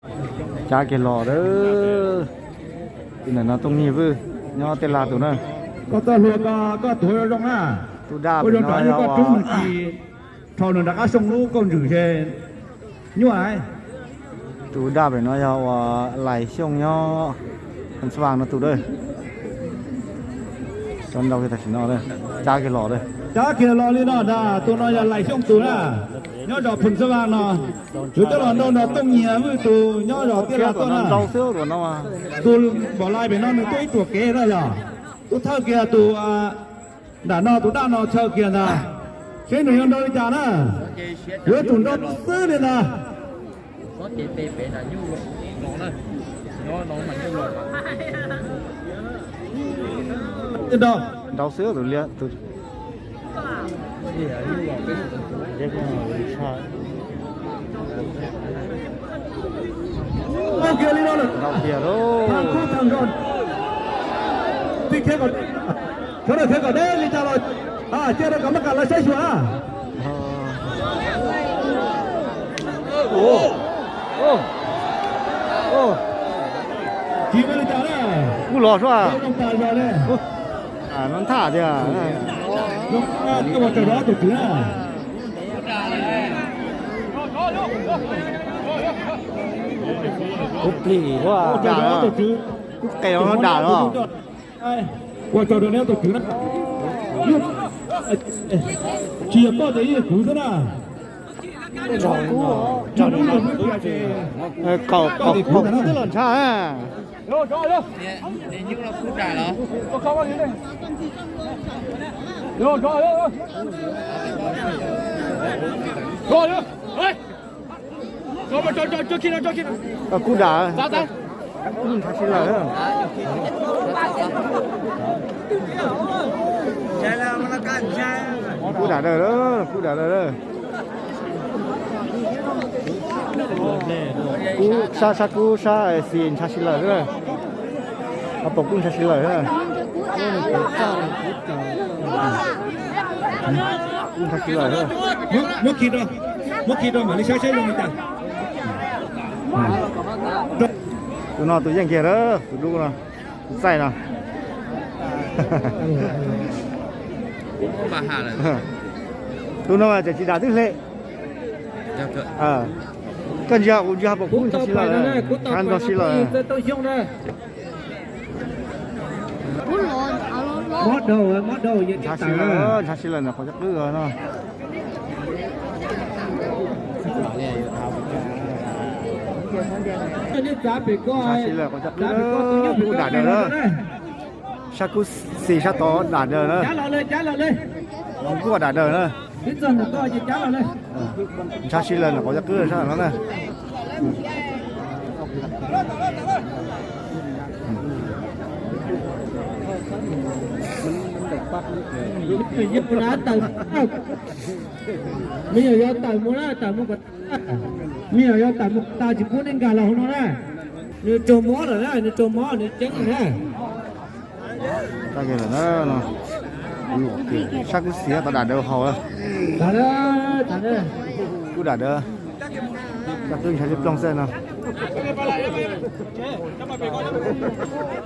Cab kiag los lawm. Tus ntawm no Tooj Nyiag Vwj, nyob Tej Laj tus na. Koj txoj hlua ko koj tuav zoo zoo na. Tus daj pem no yog ua rau nws rov qab soo lub kauj ntswm ces nyuaj. Tus daj pem no yog uas Lais Xyooj nyob Phoos Xab Vaj no tus dawb. Cab kiag los lawm. Cab kiag los li no ntag, tus no yog Lais Xyooj tus na, nyob zos Phoos Xab Vaj no. Yuav coj los nrau nrog Tooj Nyiag Vwj tus nyob zos Tej Laj tuaj na. Tus npaum Lais pem no nws tuaj ib ruam kev na yog. Tuaj thawj kiag tus nram no, tus daj no chaw kiag ntag, seb nws yuav nrau li cas na. Yuav tsum nrau xwb li ntag. Nrau xwb tus liab tus. Nrau kiag li no lawm. Sawv daws khiav kom deb li cas los cia rau kom maj kam los saib xyuas. Tsis ua li cas na. Kuj los sua. No nthaj tiag. Ua tsaug rau ob tug kwv na. Kuv plis, kuv qe no dam no. Ua tsaug rau neb ob tug kwv na. Tsis yog koj ces yeej yog kuv xwb na. Kaum, kaum, kaum twb los ntsha. Kub dam, kub ntshav si lawm. Kub dam daws, kub dam daws. Kub sab, sab kub sab xis ntshav si lawm. Pom kub ntshav si lawm. Kub ntshav si lawm. Muab khi rau mam li saib saib zoo li cas. Tus no tus yeej kiag lawm, tus dub no, tus txaij no. Tus no mas tseem tsis dam twb hle. Koj ntsia kuv ntsia pom kub ntshav si lawm, ntshav nrog si lawm. Ntshav si lawm, ntshav si lawm ntawm qhov coj qwb no. Ntshav si lawm qhov coj qwb, kub dam daws na. Sab kub xis sab tod dam daws na. Kub dam daws na. Ntshav si lawm ntawm qhov coj qwb sab no na. Me nyuam yaus tawm mus na, tawm mus kom tag. Me nyuam yaus tawm mus tas tsis pub nej nkag los hauv no na. Nws raug mob lawm na, nws raug mob nws ceeb lawm na. Sab kub xis tod dam daws haus. Kub dam daws. Coj qwb ntshav li ploog xwb no.